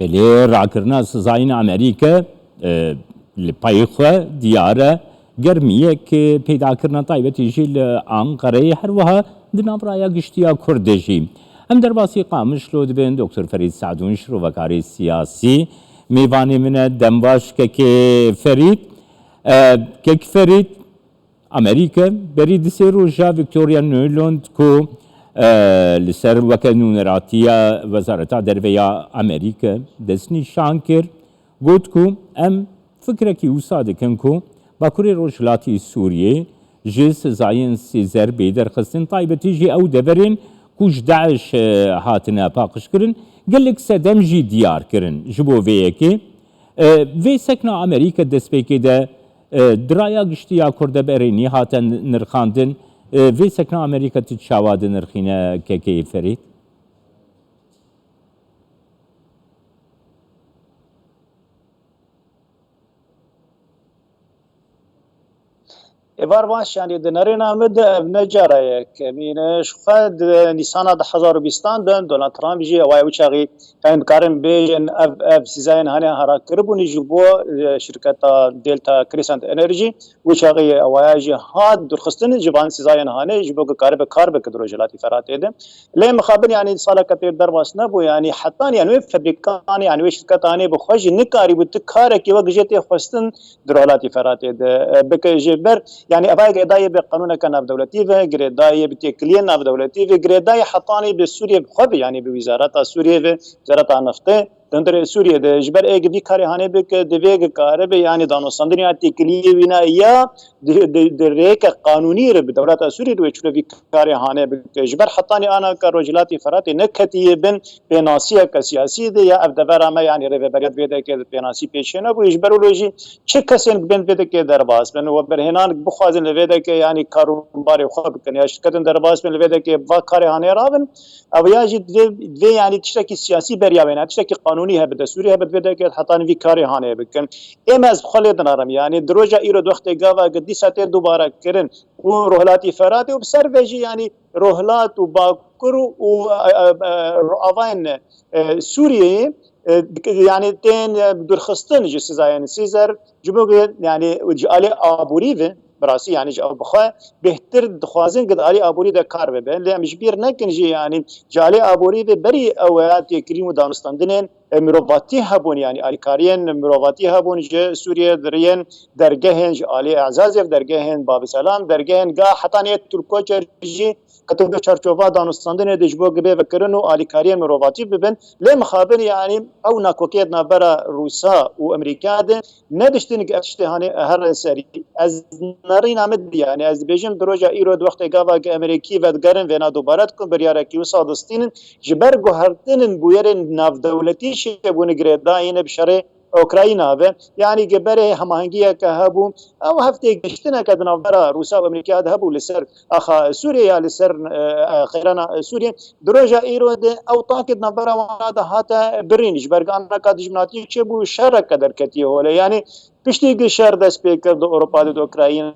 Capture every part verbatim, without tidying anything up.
Lê rakirina sizayên Amerîke, e, li pey xwe diyar e, germiyek, e, peydakirina taybetî jî li Anqereyê, her wiha di nav raya giştî ya Kurd de jî. Em derbasî Qamişlo dibin, Doktor Ferîd Sadûn, şirovekarê siyasî, mêvanê min e. Dem baş kekê Ferîd. E, kek Ferîd, Amerîke berî di sê roja Victoria Nuland ku, e, li ser weke nûneratiya Wezareta Derve ya Amerîke destnîşan kir, got ku em fikrekî wisa dikin ku Bakurê Rojhilatî Sûriyê ji sizayên Sêzer bê derxistin, taybetî jî ew deverên ku ji DAIŞ, e, hatine paqijkirin, gelek sedem jî diyar kirin. Ji bo vê yekê, e, vê sekna Amerîke destpêkê de, e, di raya giştî ya Kurd de berê nîhate nirxandin. E, vê sekna Amerîka tu çawa dinirxîne, kekê Ferîd? Êvar baş, yanî di nerêna min de ev ne cara yekemîn e. Ji xwe di Nîsana du hezar û bîstan de Donald Trump jî ew waya wî çaxî, yanî dikarin bêjin ev, ev sizayên hanê hara kiribûn ji bo, e, şirketa Delta Crescent Energy. Wî çaxî ew waya jî hat dûrxistin ji van sizayên hanê ji bo ku karibe kar bike di Rojhilatî Feratê de. Lê mixabin, yanî saleke pê derbas nebû, yanî hetanî, yanî wê febrîkanê, yanî wê şirketanê bi xwe jî nikarîbû tu karekî wek jê tê xwestin di Rojhilatî Feratê de, e, bike. Ji ber, yanî, evaya girêdayî bi qanûneke navdewletî ve, girêdayî bi têkiliyên navdewletî ve, girêdayî hetanî bi Sûriyê bi xwe ve, yanî bi Wezareta Sûriyê ve, Wezareta Neftê di hundirê Sûriyê de. Ji ber êk vî karê hanê bike, divê ki karibe, yanî, danûstandinê ya têkiliyê wîna ya di, di, di rêke qanûnî re bi dewleta Sûriyê de wê çilo vî karê hanê bike. Ji ber hetanî anaka Rojhilatî Feratê neketiye bin pênasiyeke siyasî de ya ev devera me, yanî rêveberiya vê dekê de pênasî pêşê nebûye. Ji ber wilo jî çi kesên bên vê dekê derbas bin û berhênan bixwazin li vê dekê, yanî karûbarê xwe bikin ya şirketên derbas bin li vê dekê va karê hanê rabin. Ew ya jî divê, divê yanî tiştekî siyasî beriya wêne, tiştekî qanûnî hebe, destûrî hebe, divê dekê hetanî vî karê hanê bikin. Êm ez xwe lê dinarim, yanî di roja îro di wextê gava ki dîsa tê dubare kirin û Rojhilatî Feratê û bi ser ve jî, yanî Rojhilat û Bakur û, e, e, e, avayên, e, Sûriyeyê, e, yanî tên, e, dûrxistin ji sizayên Sêzer, ji bo ku, yanî ji alê aborî ve, bi rastî, yanî ji ew bi xwe bêhtir dixwazin ku di alî aborî de kar bibe. Lê em ji bîr nekin jî, yanî ji alê aborî ve berî ew ya têkilî û danûstandinên, e, mirovatî hebûn, yanî alîkariyên mirovatî hebûn ji Sûriyê di riyên dergehên ji alî Ezazê, dergehên Babî Selam, dergehên ga hetanî Turkoçer jî, qetil bi çarçova danûstandinê de ji bo gibe vekirin û alîkariyên mirovatî bibin. Lê mixabin, yanî ew nakokiyê di navbera Rûsa û Amerîka de ne diştin ki ev tiştê hanê herin serî. Ez nerîna min dî, yanî ez dibêjim di roja îro di wextê gava ki Amerîkî vedigerin vêna dubare dikin, biryarekî wisa distînin, ji ber guhertinên bûyerên navdewletî çêbûne girêdayî ne bi şerê Ukrayna ve. Yanî ge berê hemahengiyeke hebû, ew heftê giştineke di navbera Rûsa û Amerîka de hebû li ser axa Sûriyê ya li ser, e, e, qeyrana Sûriyê. Di roja îro de ew takê di navbera wana de hate birîn. Ji ber anaka dijminatî çêbû, şereke derketiye holê. Yanî piştî ki şer dest pê kir di Ewropa de, di Ukrayna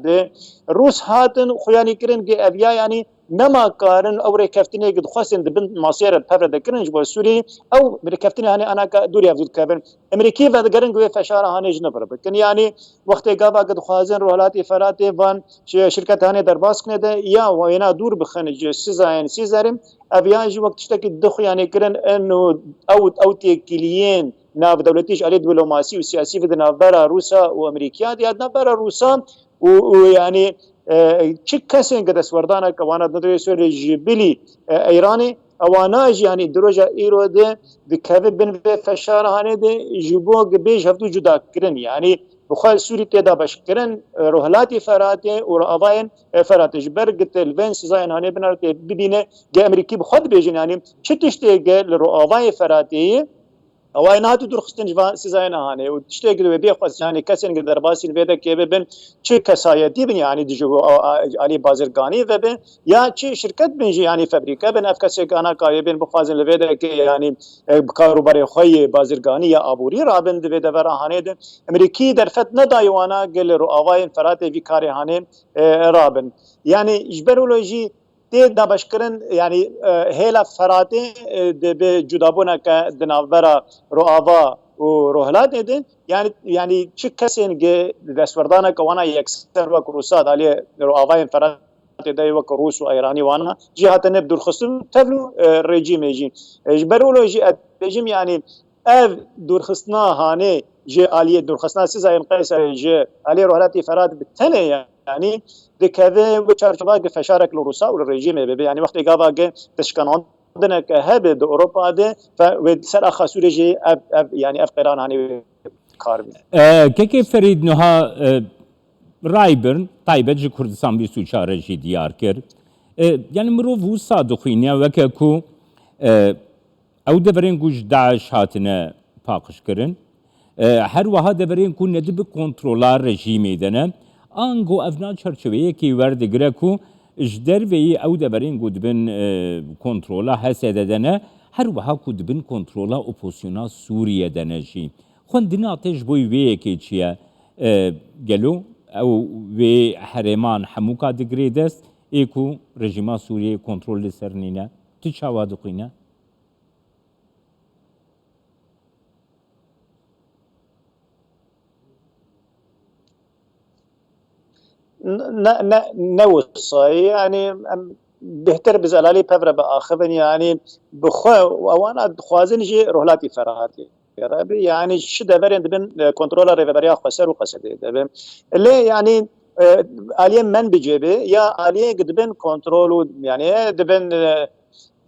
de, Rûs hatin xuyanî kirin ki ev ya, yanî nema karin ew rêkeftinê ki dixwestin di bin masê re bi hev re dikirin ji bo Sûriyê, ew rêkeftinê hanê anaka dûrî hev dikevin. Amerîkî vedigerin ku wê feşara hanê ji nû re bikin. Yanî wextê gava ku dixwazin Rojhilatî Feratê van şi-, şirket hanê derbas kine de ya wêna dûr bixin ji sizayên Sêzerê, ev yan jî wek tiştekî dixuyanê kirin in û ew, ew têkiliyên navdewletî ji alî diplomasî û siyasî ve di navbera Rûsa û Amerîkiya de ya di navbera Rûsa û, û yanî, e, çi kesên ki destwerdaneke wana di Sûriyê ji bilî, e, Îranê, ewana jî, yanî di roja îro de dikeve bin vê feşara hanê de ji bo ki bê ji hevdû cuda kirin. Yanî bi xwe Sûrî tê dabeşkirin, e, Rojhilatî Feratê û Rojavayên, e, Feratê. Ji ber ki te li vên sizayên hanê binarte bibîne, ge Amerîkî bi xwe dibêjin, yanî çi tiştê ge li Rojavayê Feratê ye, ew ê nehatî dûrxistin ji van sizayên hanê û tiştê ki wê bê xwest, yanî kesên ki derbasî li vê dekê bibin, çi kesayetî bin, yanî di ji bo a, a, alî bazirganî ve bin, ya çi şirket bin jî, yanî febrîke bin, ev kesê ki anaka wê bên bixwazin li vê dekê, yanî, e, bi karûbarê xwe yê bazirganî ya aborî rabin di vê devera hanê de. Amerîkî derfet nedaye wana gelê Rojavayên Feratê vî karê hanê, e, rabin. Yanî ji ber wilo jî tê dabeşkirin, yanî, e, hêla Feratê, e, dibe cudabûneke di navbera Rojava û Rojhilatê de, yanî, yanî çi kesên ge destwerdaneke wana yekser wek Rûsa di aliyê Rojavayên Feratê de wek Rûs û Îranî wana jî hatine bi dûrxistin û tevlû, e, rejîmê jî. E, ji ber wilo jî ez dibêjim, yanî ev dûrxistina hanê ji aliyê dûrxistina Sizayên Qeyserê ji aliyê Rojhilatê Ferat bi tenê, yanî dikeve wê çarçova ki feşarek li Rûsa û li rejîmê bibe. Yanî wextê gava ki tişkanandineke hebe di Ewropa de, fe-, wê ser axa Sûriyê jî ev, ev, yanî ev qêran hanê wê kar bîne. E, kekê Ferîd, niha, e, Rayburn taybet ji Kurdistan bîst û çar re jî diyar kir. E, yanî mirov wisa dixwîne weke ku, e, ew deverên ku ji DAIŞ hatine paqijkirin, e, her wiha deverên ku ne di bi kontrola rejîmê de ne, ango ev na çarçoveyekê werdigire ku ji derveyî ew deverên ku di bin, e, kontrola H S D de ne, her wiha ku di bin kontrola opozisyona Sûriye de ne jî. Xwendina te ji bo wê yekê çi ye? E, gelo ew wê herêman hemûka digirê dest, ê ku rejîma Sûriyeyê kontrol li ser nîne? Tu çawa dixwîne? Ne, ne, ne wisa ye. Yanî em bêhtir bi zelalî pev re biaxivin. Yanî bi xwe û ewana dixwazin jî Rojhilatê Feratê re be. Yanî çi deverên dibin, e, kontrola Rêveberiya Xweser û Qesedê de be. Lê yanî, e, aliyê menbicê be ya aliyê dibin kontrol û yanî dibin, e,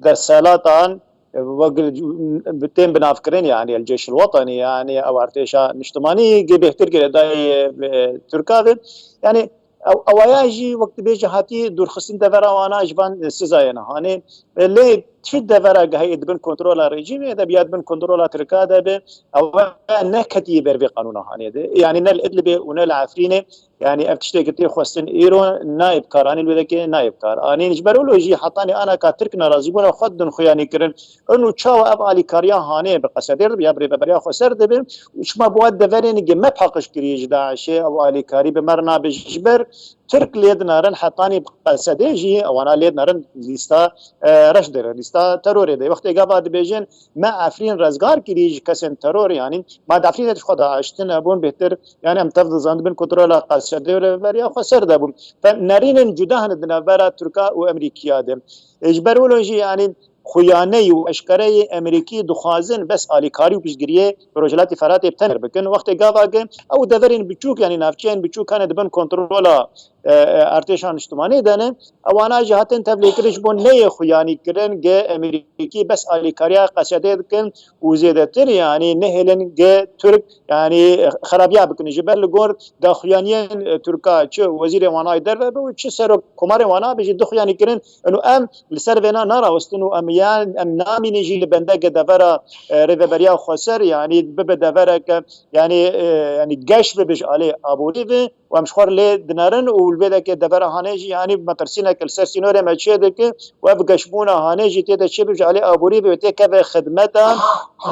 desthilatan, e, wek tên binavkirin, yanî El Ceyş El Wetenî, yanî ew artêşa niştimanî, gi bêhtir girêdayî, e, Tirka ve. Yanî ew, ewaya jî wek dibêje hatî dûrxistin devera wana ji van sizayê nihanê. E, lê çi devera gihayê dibin kontrola rejîmê de, biya dibin kontrola Tirka de be, ew neketiye ber vê qanûna hanê de. Yanî ne li Idlibê û ne li Efrînê. Yanî ev tiştê ki tê xwestin îro nayê bikaranîn, wê dekê nayê bikar. Anîn ji ber wilo jî hetanî ana ka Tirk nerazîbûna xwe didin xuyanî kirin. Ino çawa ev alîkariya hanê bi Qesedê dibe ya bi Rêveberiya Xweser dibe û çima bi wa deverên gi me paqij kiriye ji DAIŞê ew alîkarî bi me re nabe ji ber Tirk lê dinarin hetanî bi Qesedê jî ewana lê dinarin lîsta, e, reş de, lîsta terorê de. Wextê gava dibêjin me Efrîn rezgar kirî ji kesên teror, yanî ma di Efrînê de ji xwe daiştin hebûn bêhtir, yanî em tev dizan dibin kontrola Qesedê û Rêveberiya Xweser de bûn. Fe nerînên cuda hene di navbera Tirka û Emerîkiya de. E, ji ber wilo jî, yanî xuyaneyî û eşkereyê Emerîkî dixwazin bes alîkarî û piştgiriyê Rojhilatê Feratê bi tenê bikin. Wextê gava ki ew deverên biçûk, yanî navçeyên biçûk hene dibin kontrola, e, e, artêşa niştimanî de ne. Ewana jî hatin tevlêkirin ji bo neyê xuyanî kirin, ge Emerîkî bes alîkariya Qesedê dikin û zêdetir, yanî nehêlin ge Tirk, yanî xerabiya bikin. Ji ber li gor daxuyaniyên, e, Tirka çi wezîrê wanayê derve be û çi serok komarê wana be jî dixuyanî kirin. Ino em li ser vêna narawestin û em yan, em namînin jî li bendeke devera, e, Rêveberiya Xweser, yanî bibe devereke, yanî, e, yanî geş bibe ji alê aborî ve. Û em ji xwe re lê dinerin û li vê dekê devera hanê jî, yanî metirsîneke li ser sînorê me çê dike û ev geşbûna hanê jî tê de çêbe ji alê aborî ve tê keve xidmeta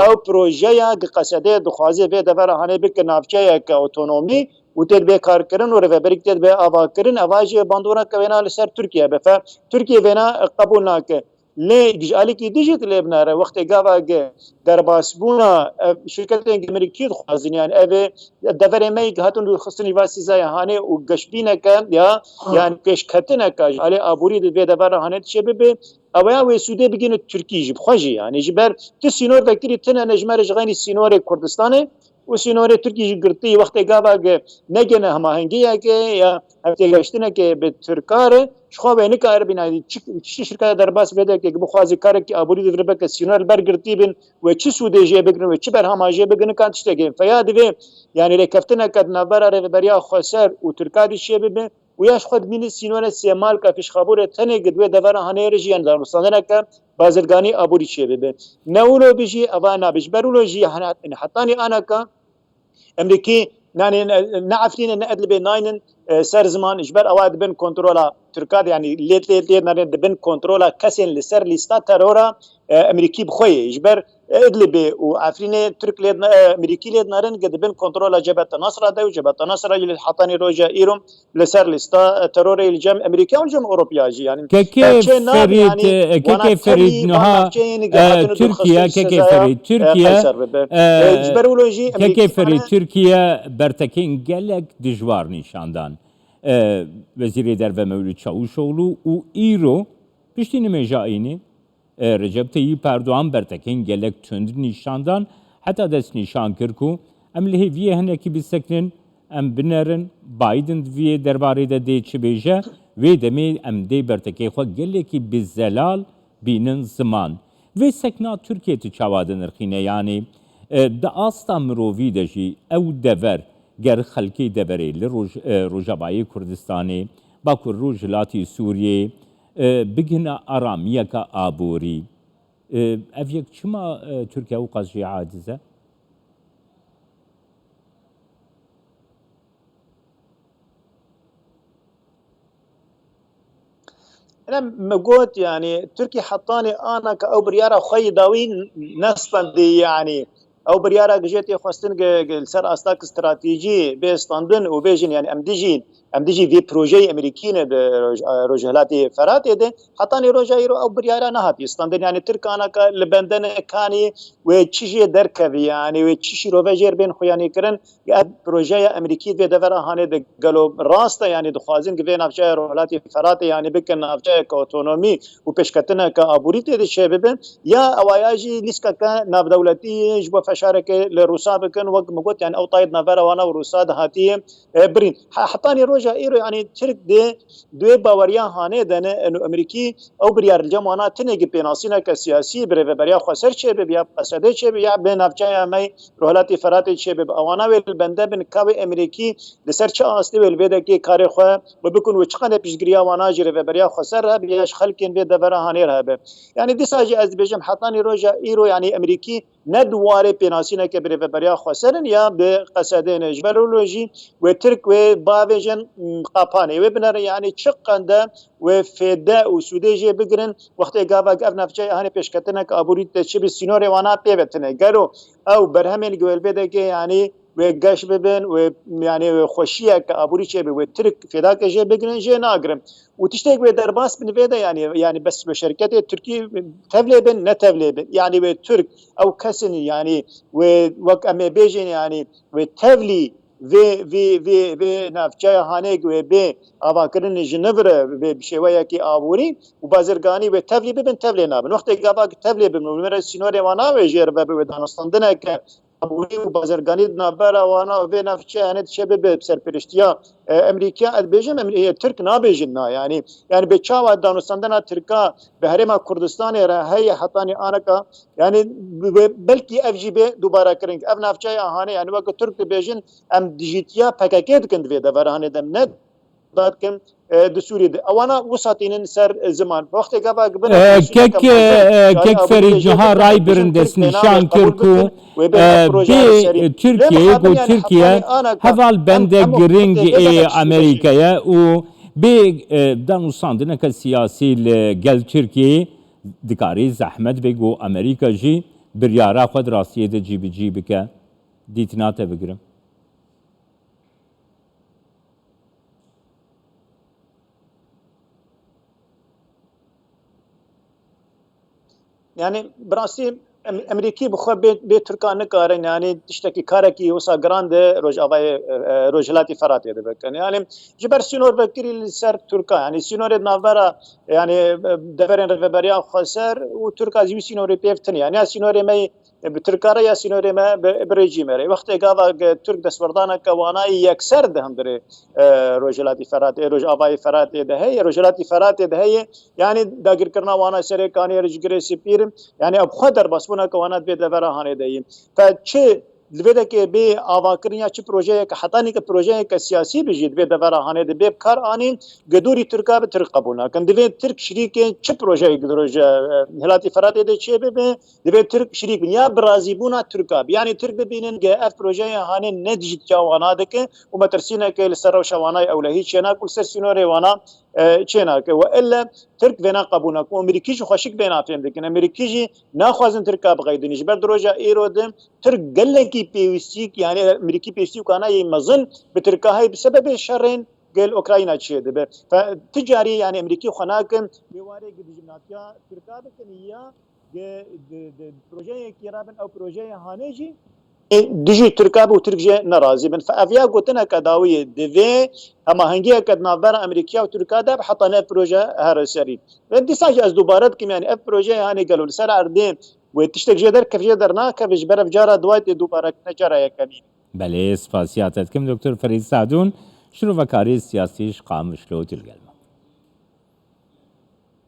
ew projeya ki Qesedê dixwaze vê devera hanê bike navçeyeke otonomî û tê dibe karkirin û rêveberîk tê dibe avakirin. Eva jî bandoreke wêna li ser Tirkiye be. Fe Tirkiye vêna qebûl nake. Lê ji alîkî din jî tu lê binare, wextê gava ge derbasbûna ev şirketên Emerîkî dixwazin, yanî ev ê deverê me yê hatin dûrxistinî va sîzaya hanê û geşbîneke ya, yanî pêşketineke ji alê aborî di vê devera hanê diçe bibe, ew ya wê sûdê bigihîne Tirkî jî bi xwe jî, yanî ji ber tu sînor vekirî tune ne ji me re ji xeynî sînorê Kurdistanê û sînorê Tirkî jî girtî wextê gava ge negene hemahengiyeke ya hevtêgeştineke bi Tirka re, ji xwe wê nikaribin, yanî çi, çi şirketa derbas vê dekê ki bixwaze karekî aborî di vir bike sînor li ber girtî bin, wê çi sûdê jê bigrin, wê çi berhema jê bigrin, nikan tiştekê. Feya divê, yanî rêkeftineke di navbera Rêveberiya Xweser û Tirka de çê bibe û ya ji xwe dimîne sînore sêmalka pêşxabûrê tenê gi di wê devera hanê re jî, yanî danûstandineke bazirganî aborî çê bibe. Ne wilo bijî, eva nabe. Ji ber wilo jî hena-, hetanî anaka Emerîkî, yanî ne, ne Efrînê ne Idlibê naynin, e, ser ziman, ji ber ewa dibin kontrola Tirka de, yanî lê tê, tê nane dibin kontrola kesên li ser lîsta terora, e, Emerîkî bi xwe yê. Ji ber Idlibê û Efrînê Tirk lê dina-, e, Amerîkî lê dinarin, gi dibin kontrola Cebheta Nasra de û Cebheta Nasra jî li hetanî roja îro li ser lîsta, e, terorê li cem Amerîka û li cem Ewropa jî. Yani, Kekê e, çê nav, Ferîd, yani, e, wana Kekê Ferîd, temî niha, van navçeyên e, gihatin û Tirkiye, durxistin Kekê sezaya, Ferîd, e, Tirkiye, Qeyser bibe. E, e, ji ber wilo jî Kekê Amerîkî Ferîd, mane Tirkiye bertekên gelek dijwar nîşan dan. E, Wezîrê Derve Mewlûd Çavuşoglu û îro piştî nimêja Înê, e, Recep Teyyîp Erdogan bertekên gelek tund nîşan dan, heta destnîşan kir ku em li hêviyê hinekî bisekinin, em binerin, Biden di vê derbarê de dê çi bêje, wê demê em dê bertekê xwe gelekî bi zelal bînin ziman. Vê sekna Tirkiye tu çawa dinirxîne? Yanî, e, di asta mirovî de jî ew dever ger xelkê deverê li roj-, e, Rojavayê Kurdistanê, Bakur Rojhilatî Sûriyê, e, bigihine aramiyeke aborî. E, ev yek çima, e, Tirkiye ew qas jê aciz e? Ene min got, yani, Tirkiye hetanî ana ke ew biryara xwe yê dawî nestandî, yani, ew biryara gijê tê xwestin ge, ge li ser astak stratejî bê standin û bêjin, yani, em dijî, em dijî vê projeyê Amerîkî ne di roj-, Rojhilatê Feratê de, hetanî roja îro ew biryara nehatiye standin. Yani, Tirk ana ke li bendene kanî wê çi jê derkevî, yani, wê çi şîrove jêr bên xuyanî kirin, ev projeya Amerîkî vê devera hanê de gelo rast e, yanî dixwazin ki vê navçeya Rojhilatê Feratê, yanî bikin navçeyeke otonomî û pêşketineke aborî tê de çêbibe, ya ewaya jî lîstkeke navdewletî ji bo feşarekê li Rûsa bikin, wek min got, yanî ew tayê di navbera wana û Rûsa de hatiye, e, birîn. He-, hetanî roja îro, yanî Tirk dê di wê baweriya hanê de ne, eno Amerîkî ew biryar li cem wana tinekî pênasîneke siyasî bi rêveberiya xweser çêbibe, ya bi Qesedê çêbibe, ya bi navçeya me Rojhilatê Feratê çêbibe. Ewana wê li bende bin ka wê Amerîkî li ser çi astê wê li vê dekê karê xwe wê bikin, wê çiqane piştgiriya wana ji rêveberiya xweser re hebe ya ji xelkên vê devera hanê re hebe. Yanî dîsa jî ez dibêjim hetanî roja îro, yanî Amerîkî ne di warê pênasîneke bi rêveberiya xweser in ya bi Qesedê ne. Ji ber wilo jî wê Tirk wê bavêjin, m, qapanê wê binere, yanî çi qende wê fêde û sûdê jê bigirin, wextê gava ev navçeya hanê pêşketineke aborî tê çi bi sînorê wana pê ve tine. Gelo ew berhemên li wê li vê dekê, yanî wê geş bibin, wê, yanî wê xweşiyeke aborî çêbe, wê Tirk fêdake jê bigirin, jê nagirin. Û tiştek wê derbas bin vê de, yanî, yanî bes wê şerketê Tirkî tevlê bin, ne tevlê bin. Yanî wê Tirk ew kesin, yanî wê wek em ê bêjin, yanî wê tevlî vê, vê, vê, vê navçeya hanê wê bê avakirin ji nivire, vê bi şêweyekî aborî û bazirganî wê tevlî bibin, tevlê nabin. Wextê gava ki tevlê bibin û li me re sînorê wana wê jêr ve bi wê danûstandineke aborî û bazirganî di navbera wana û vê navçeya hanê diçe bibe bi serpiriştiya, e, Amerîka, ez dibêjim, Amerî-, Tirk nabêjin na, yanî, yanî bê çawa danûstandina Tirka bi Herêma Kurdistanê re heye hetanî aneka, yanî, bi-, bi-, belkî ev jî bê dubare kirin. Ev navçeya hanê, yanî, weke Tirk dibêjin, em dijîtiya P K K dikin di vê devera hanê de, em ne da dikin, e, di Sûriyê de. Ewana wisa tînin ser, e, ziman. Wextê gava ki bin E, kek, e, e, kek Ferîd, niha Rayburn destnîşan kir ku, e, bê Tirkiye, ku Tirkiye heval bende giring ê Amerîkaya û bê, e, danûstandineke siyasî li gel Tirkiyeyê dikarî zehmet be ku Amerîka jî biryara xwe di rastiyê de cîbicî bike. Dîtina te bigirim. Yani, bi rastî Em-, Emerîkî bi xwe bê, bê Tirka nikarin, yani, tiştekî, karekî wisa giran di Rojavayê, e, e, Rojhilatî Feratê de bikin. Yani, ji ber sînor vekirî li ser Tirka, yani, sînorê di navbera, yani, e, deverên Rêveberiya Xweser û Tirka zî wî sînorê pêv tune. Yani, ya sînorê me, e, bi Tirka re ya sînorê me bi, bi rejîmê re. Wextê gava, e, Tirk destwerdaneke wanayî yekser di hundirê, e, Rojhilatî Feratê, Rojavayê Feratê de heye, Rojhilatî Feratê de heye, yani dagirkirina wana serê kanê re ji girê spî re, yani ev xwe derbasbûneke wana di vê devera hanê de yî. Fe çi li vê dekê bê avakirin ya çi projeyeke, hetanî ke projeyeke siyasî bi jî di vê devera hanê de bê bi kar anîn, gedûrî Tirka bi Tirk qebûl nakin. Divê Tirk şirîkê çi projeyek di roja, e, Hilatî Feratê de çê bibe, divê Tirk şirîk bin. Ya bi razîbûna Tirka bi. Yani Tirk bibînin ke ev projeyê hanê ne dijî çawa nadike û metirsîneke li ser rewşa wana ewlehî çênak û li ser sînorê wana e, çênake. We elle Tirk vêna qebûl nake. Amerîkî jî xweşik vêna fêm dikin. Amerîkî jî naxwazin Tirka biqeydînin. Ji ber di roja îro de Tirk gelekî pêwîstî, yani Amerîkî pêwîstî û kanayê mezin bi Tirka heye bi sebebê şerên gel Ukrayna çêdibe. Fe, ti carî yani Amerîkî xwe nakin wê warê gi dijminatiya Tirka bikin ya gi di, di projeyekî re bin ew projeyê hanê jî ê dijî Tirka bi û Tirk jê nerazî bin. Fe, ev ya gotineke dawiyê divê hemahengiyeke di navbera Amerîkiya û Tirka de bi heta ne proje here serî. Ve dîsa jî ez dubare dikim yani ev projeyê hanê gelo li ser erdê wê tiştek jê derkeve jê dernakeve ji ber ev cara duwayê tê dubare kirine cara yekemîn. Belê, spasiya te dikim Doktor Ferîd Sadûn, şirovekarê siyasî ji Qamişlo tu li gel.